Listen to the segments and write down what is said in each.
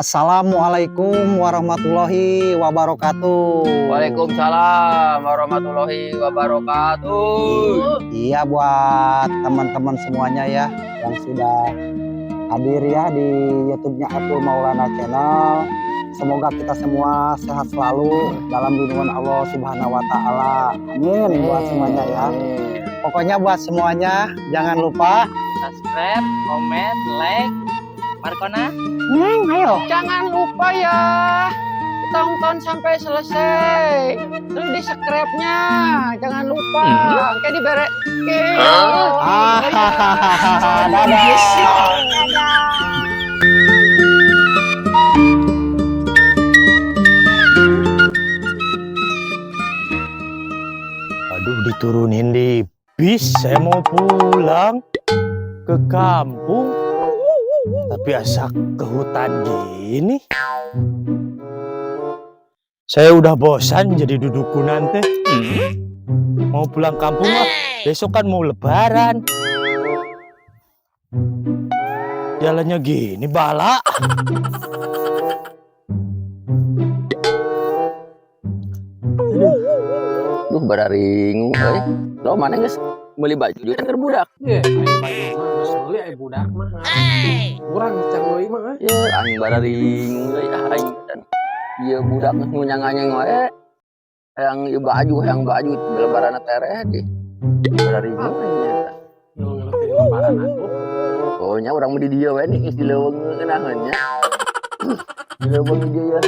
Assalamualaikum warahmatullahi wabarakatuh. Waalaikumsalam warahmatullahi wabarakatuh. Iya, buat teman-teman semuanya ya yang sudah hadir ya di YouTube-nya Epul Maulana Channel. Semoga kita semua sehat selalu dalam lindungan Allah Subhanahu wa taala. Amin buat semuanya ya. Pokoknya buat semuanya jangan lupa subscribe, komen, like. Markona. Neng, ayo. Jangan lupa ya, tonton sampai selesai. Terus di subscribe-nya, jangan lupa. Kayak dibere. Ah, dadah. Dadah. Aduh, diturunin di bis, saya mau pulang ke kampung. Tapi asa ke hutan gini. Saya udah bosan jadi dudukunan teh. Mau pulang kampung ah, besok kan mau lebaran. Jalannya gini, balak. Duh, bararingung euy. Lo mana geus meuli baju kan keur budak? Ye, aing baju mah geus meuli, aya budak mah. Kurang can meuli mah euy. Ye, aing bararingung euy, ah aing dan ieu budak geus ngunyang-anyang wae. Hayang ieu baju, hayang baju lebaran tereh di. Bararingung aing nyata. Ngeluh-ngeluh ti lebaran atuh. Oh nya urang mah di dieu we nih geus di leuweung ngeunaheun nya. Di leuweung di dieu ya,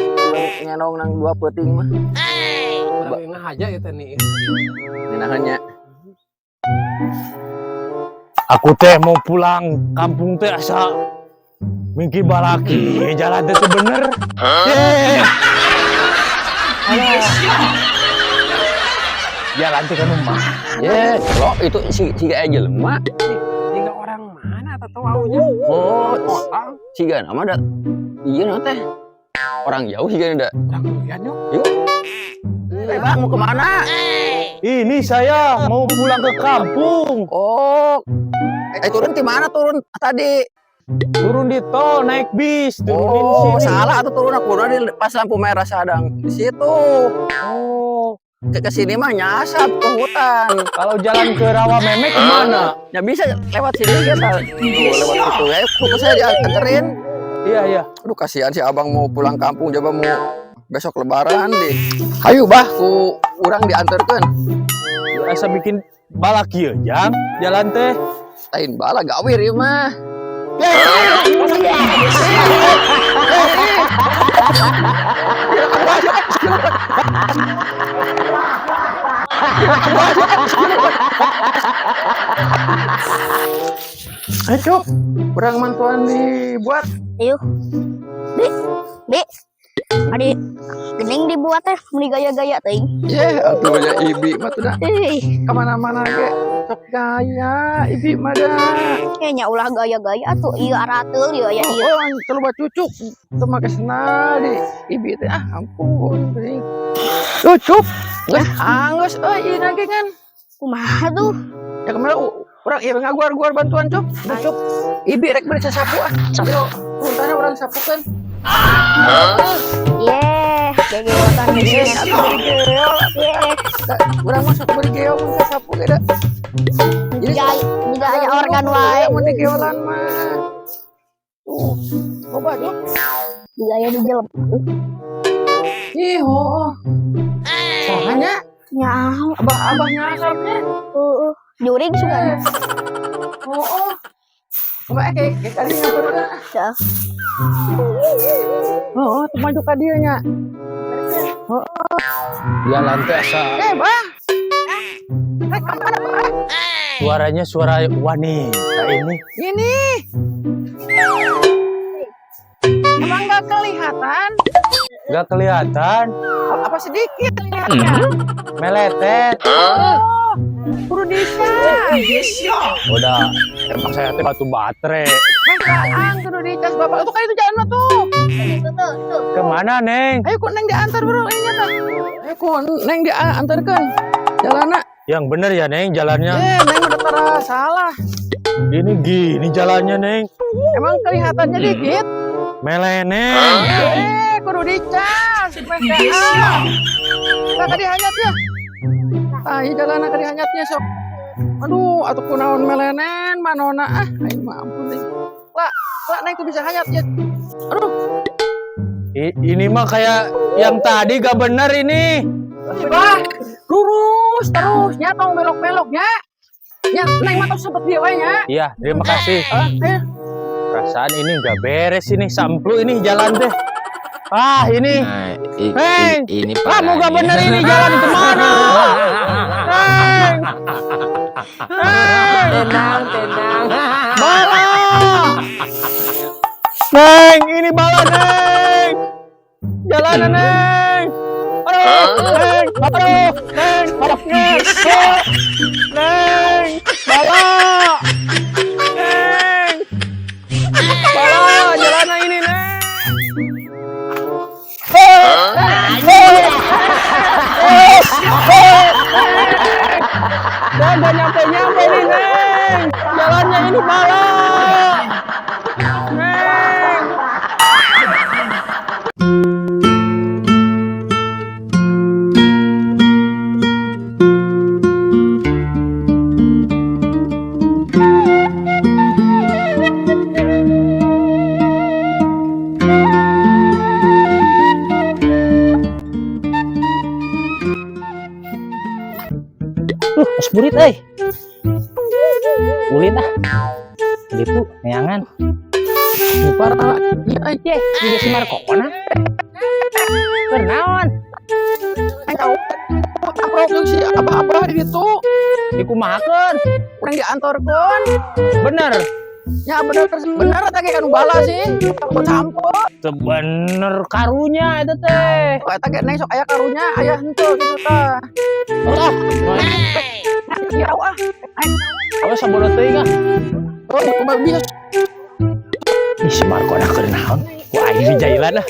ngenong nang dua peuting mah. Urang ngahaja ya teh nih. Ngeunaheun nya. Aku teh mau pulang kampung teh asa mingki balaki jalan teh teu bener. Eh. Alah. Jalan teh kan mah. Ye, lo itu si si kayak jelema. Jika orang mana atau taunya? Oh, Orang siga nama da. Iya na teh. Orang jauh siga da. orang durian yuk. Yuk. Eh, Bang, mau kemana? Ini saya mau pulang ke kampung. Oh. Eh, turun di mana turun tadi? Turun di tol naik bis, turunin di Oh, sini. salah atau turun aku udah di pas lampu merah sadang di situ. Oh, Ke sini mah nyasap ke hutan. kalau jalan ke Rawa Memek kemana? Ya bisa lewat sini ya, tuh, lewat situ ya. Kuku saya dianterin. Iya. Aduh, kasihan si abang mau pulang kampung, coba mau besok lebaran deh. Ayo bah, ku urang diantarkan. Asa bikin balak ieu, Jang. Jalan teh. Lain bala gawir ieu mah. Eh, Cuk. Urang mantuan dibuat. Ayo. Dik, dik. Adi, gening dibuat teh, meni gaya-gaya teuing. Ye, atuh nya ibi mah tuh dah. Ih, Kemana-mana ge sok gaya ibi mah dah. nya ulah gaya-gaya tuh, ieu arateul ieu aya ieu. Oh, terlalu cucuk. Teu make sendal di ibi teh, ah ampun geuning. Cucuk. Geus anggeus euy ieu na ge kan. Kumaha tuh? Ya kemarin urang ieu ngaguar-guar bantuan cuk. Duh, cuk. Ibi rek beri sasapu ah. Yo, untana urang sapukeun. Ye, gegeotan geuning Atuh beri geol. Ye, Urang mah sok beri geol mun sasapu ge da. Jadi jiga aya organ wae. Mun digeolan mah. Tuh, coba cuk. Jiga aya di jelema. Ih, oh. Sahanya Nyaho, abah-abah nyasapnya. heeh. Jurig sugan. Oh. Coba kayak tadi ngatur. Ya. Oh, tuh maju ka dieu nya. Jalan teh asa Eh, bah. Rek ka mana, bah? Suaranya suara wanita ini. Ini. Emang nggak kelihatan? Gak kelihatan. Apa sedikit lihatnya? Meletet. Oh, kudu dicas. Udah, emang saya teh batu baterai. Masaan kudu dicas bapak. Itu kan itu jalan mah tuh. Tuh, tuh, tuh. Kemana, Neng? Ayo ku Neng diantar bro, ini nyata. Ayo ku Neng diantarkan. Jalanna. Yang bener ya, Neng, jalannya. Eh, Neng udah tara salah. Ini gini jalannya, Neng. Emang kelihatannya dikit? Meleneng. Eh, kudu dicas. Mereka ah. Tah, kadi hanyat ya. Ah, ieu jalan kadi hanyatnya sok. Aduh, atuh kunaon melenen manona ah, aing mah ampun deui. Lah, lah neng tuh bisa hanyat ya. Aduh, Ini mah kayak yang tadi gak bener ini. Bah, lurus terus nya, tong belok-beloknya. Nya, neng mah tos sempet dia wae nya. Iya, terima kasih. Ah, eh. Perasaan ini gak beres ini, samplu ini jalan teh. Ah, ini. Nah, Neng, ini kamu gak bener ini jalan kemana? Neng. Neng. Tenang, tenang. Bala. Neng, ini bala, Neng. Jalanan, Neng. Aduh, Neng, aduh, Neng, aduh, Neng, Neng, bala. Neng. Bala, jalanan ini, Neng. Eh, eh, eh, eh, saya gak nyampe-nyampe nih, Neng. Jalannya ini bala. Neng. Geus burit euy. Ulin ah. Gitu, neangan. Parah. Iya, euy. Ye, juga si Markona. Kunaon? Aing tahu. Aprok jeung si abah-abah di ditu. Dikumahakeun? Urang diantorkeun. Bener. Ya bener bener eta ge anu bala sih. Campur. Teu bener karunya itu teh. Oh, eta ge neng sok aya karunya, aya henteu gitu tah. Ah, Ya ah. awas sabodo teuing ah. Oh, kumaha bisa. Ih, si Markona keur naon? Ku aing di jailan ah.